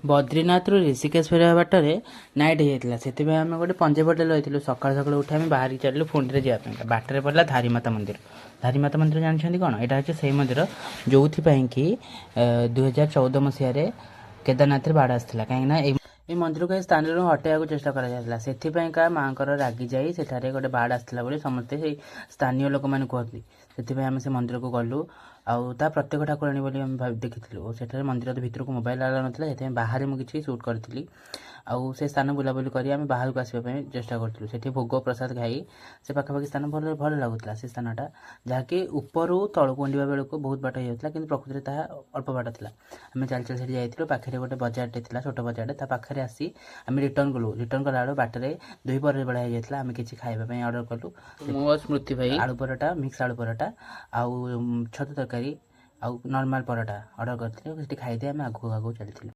ବଦ୍ରିନାଥରୁ ଋଷିକେଶ ଫେରିବା ବାଟରେ ନାଇଟ୍ ହେଇଯାଇଥିଲା। ସେଥିପାଇଁ ଆମେ ଗୋଟେ ପଞ୍ଜାବୀ ହୋଟେଲ ରହିଥିଲୁ। ସକାଳୁ ସକାଳୁ ଉଠି ଆମେ ବାହାରିକି ଚାଲିଲୁ ପୁଣି ଥରେ ଯିବା ପାଇଁ। ବାଟରେ ପଡ଼ିଲା ଧାରୀମାତା ମନ୍ଦିର। ଧାରୀମାତା ମନ୍ଦିର ଜାଣିଛନ୍ତି କ'ଣ? ଏଇଟା ହେଉଛି ସେଇ ମନ୍ଦିର ଯେଉଁଥିପାଇଁ କି 2014 ମସିହାରେ କେଦାରନାଥରେ ବାଡ଼ ଆସିଥିଲା। କାହିଁକିନା ଏଇ ମନ୍ଦିରକୁ ଏହି ସ୍ଥାନରୁ ହଟାଇବାକୁ ଚେଷ୍ଟା କରାଯାଇଥିଲା। ସେଥିପାଇଁକା ମାଆଙ୍କର ରାଗି ଯାଇ ସେଠାରେ ଗୋଟେ ବାଡ଼ ଆସିଥିଲା ବୋଲି ସମସ୍ତେ ସେଇ ସ୍ଥାନୀୟ ଲୋକମାନେ କୁହନ୍ତି। ସେଥିପାଇଁ ଆମେ ସେ ମନ୍ଦିରକୁ ଗଲୁ ଆଉ ତା ପ୍ରତ୍ୟକ୍ଷ ଠାକୁରାଣୀ ବୋଲି ଆମେ ଭାବି ଦେଖିଥିଲୁ। ଓ ସେଠାରେ ମନ୍ଦିର ଭିତରକୁ ମୋବାଇଲ ଆଲାଉ ନଥିଲା, ସେଥିପାଇଁ ବାହାରେ ମୁଁ କିଛି ସୁଟ୍ କରିଥିଲି। ଆଉ ସେ ସ୍ଥାନ ବୁଲାବୁଲି କରି ଆମେ ବାହାରକୁ ଆସିବା ପାଇଁ ଚେଷ୍ଟା କରିଥିଲୁ। ସେଠି ଭୋଗ ପ୍ରସାଦ ଖାଇ ସେ ପାଖାପାଖି ସ୍ଥାନ ଭଲ ଭଲ ଲାଗୁଥିଲା। ସେ ସ୍ଥାନଟା ଯାହାକି ଉପରୁ ତଳକୁ ଉଣ୍ଡିବା ବେଳକୁ ବହୁତ ବାଟ ହେଇଯାଉଥିଲା, କିନ୍ତୁ ପ୍ରକୃତରେ ତାହା ଅଳ୍ପ ବାଟ ଥିଲା। ଆମେ ଚାଲି ଚାଲି ସେଠି ଯାଇଥିଲୁ। ପାଖରେ ଗୋଟେ ବଜାରଟେ ଥିଲା, ଛୋଟ ବଜାରଟେ। ତା ପାଖରେ ଆସି ଆମେ ରିଟର୍ନ କଲୁ। ରିଟର୍ନ କଲାବେଳକୁ ବାଟରେ 2 ପହର ବେଳା ହେଇଯାଇଥିଲା। ଆମେ କିଛି ଖାଇବା ପାଇଁ ଅର୍ଡ଼ର କଲୁ। ମୁଁ ଆଉ ସ୍ମୃତି ଭାଇ ଆଳୁ ପରଟା, ମିକ୍ସ ଆଳୁ ପରଟା ଆଉ ଛତୁ ତରକାରୀ ଆଉ ନର୍ମାଲ ପରଟା ଅର୍ଡ଼ର କରିଥିଲୁ। ସେଠି ଖାଇଦେଇ ଆମେ ଆଗକୁ ଆଗକୁ ଚାଲିଥିଲୁ।